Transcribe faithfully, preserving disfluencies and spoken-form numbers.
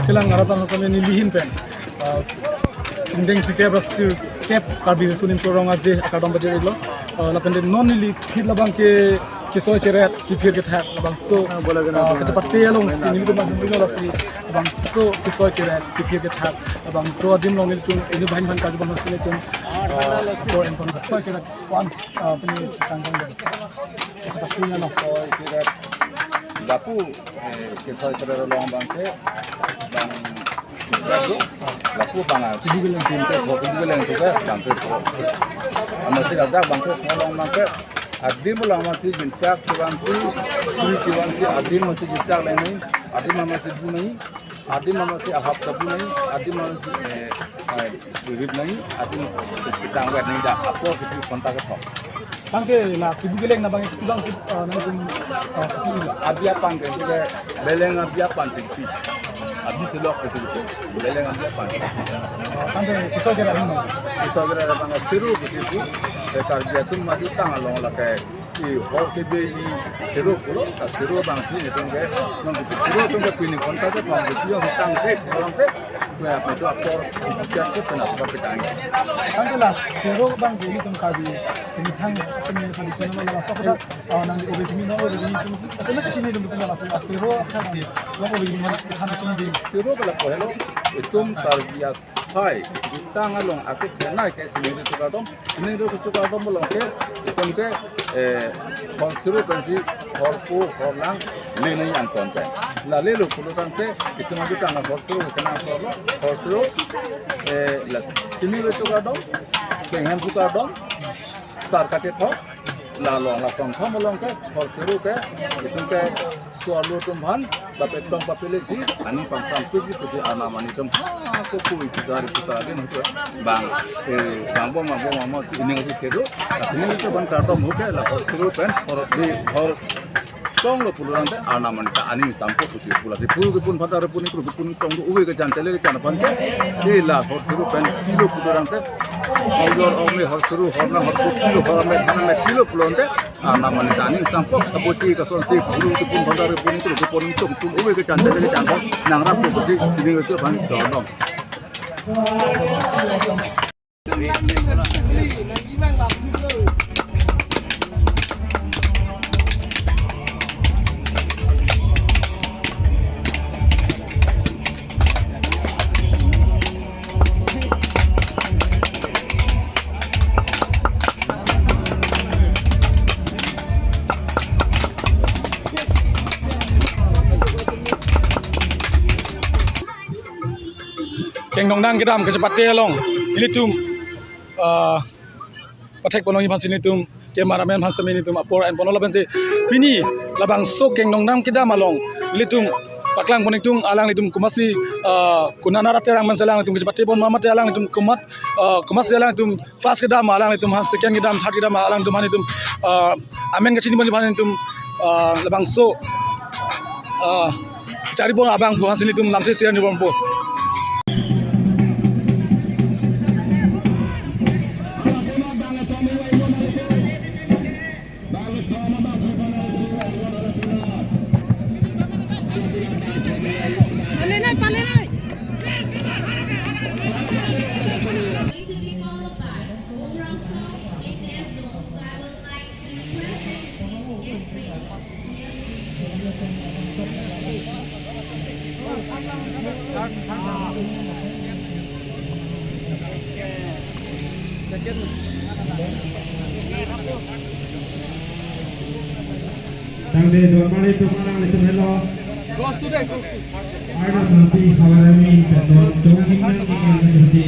Kelang aratan hasam neli ahin pen, ah, ingdeng phlikep ra sirkep Karbi Riso Nimso Rong Aje akardom pajir-iklo. Ah, lapen non neli phit labang ke kesoi keret, kephir kethak, labangso, ah, kachepate alongsi nelitum abang dun lasi, labangso kesoi keret, kephir kethak, labangso adim along nelitum inut banghini aphan karju bang hasi nelitum, ah, apor enpon kesoi keret wan, ah, pini tangkang dan kachepate along. Kesoi keret, lapu, eh, kesoi keret along abang ke, bang, lapu abang, ah, tim ke, tim ke, tim ke, abang ke, amatsi ladak abang ke, along abang ke, adim along amatsi jinchak kevansi, suri kevansi, adim amatsi jinchak le nangji, adim amatsi bu nangji, adim amatsi ahap ta bu nangji, adim amatsi, eh, eh, rip nangji, adim amatsi tangvet nangji, dak apor kiti kontak kethok. Tangte la kebu keleng abang itu bang, eh, nangtum, eh, kebu la. Abi aphan ke, ke beleng abi aphan chingki. Abi selok ke itu. Beleng abi aphan. Eh, tangte kesoi keret abang. Kesoi keret abang ke siru ke siru. Ke Karbi atum maju tang along lake. I hor ke be i siru pulo, ta siru abang si nelitum ke, non ke siru atum ke pini kontak ke pang ke yang tangte, orang ke, ya, itu apor, itu apor kena apa kita ini. Tangte la siru abang ke nelitum Karbi, ini thang, ini Karbi sana mana masuk kita, oh, nang di O B P ini, nang O B P ini, asal ke sini dum kita masuk, siru kan, lo O B P ini, kan sini di. Siru kalau kohelo, itum Karbi akhai, jutang along ake kenai ke sining riso kardom, sining riso kardom along ke, itum ke, eh, hor siru pensi, hor pu, hor lang, le nangji angkon pen. La lelo pulo tangte, itum jutang hor siru, kena hor lo, hor siru, eh, la, sining riso kardom, senghan riso kardom, sar kachethok, la along la song tham along ke, hor siru ke, itum ke, suarlo atum aphan, lapen tong papilesi, ani pangsan pisi pisi anam ani atum, ha, ko kui puja ri puja ri nang tu, bang, eh, bang bom, bang bom, bang bom, si ining si kedo, tapi ini itu bang kardom hoke, la hor siru pen, hor di, hor tonglo pulo tangte, anam ani ta ani sampo pusi pula si pul kepun phatar pun ikru kepun tong do uwe kechan chele kechan aphan ke. Ke la hor siru pen kilo pulo tangte. Hor yor ome hor siru hor lang hor pu kilo hor ame than ame kilo pulo tangte. Anam ani ta ani sampo kabuti kasonsi pul kepun phatar pun ikru kepun tong pun uwe kechan chele kechan aphan. Nangrap pusi sining riso aphan kardom. Kengdongdang kedam kachepate along ilitum, ah, pathek ponlongji aphansi nelitum, cameraman aphansi nelitum apor enponlo lapensi pini labangso kengdongdang kedam along ilitum paklang pon nelitum alanglitum komatsi, ah, konat nat aterang mansi alanglitum kachepate pon ma mate alanglitum komat, ah, komatsi alanglitum first kedam alanglitum aphan, second kedam, third kedam alanglitum aphan nelitum, ah, amen kachini ponji aphan nelitum, ah, labangso, ah, chari pon abang aphansi nelitum lamsi share ni ponpo. Going to be followed by Umrangso S A S zone, so I would like to request that you please get ready. Tangte dormari tumanang nelitum helo. Arnam Bhante Hawarami pen non dongji nangji kan nelitum di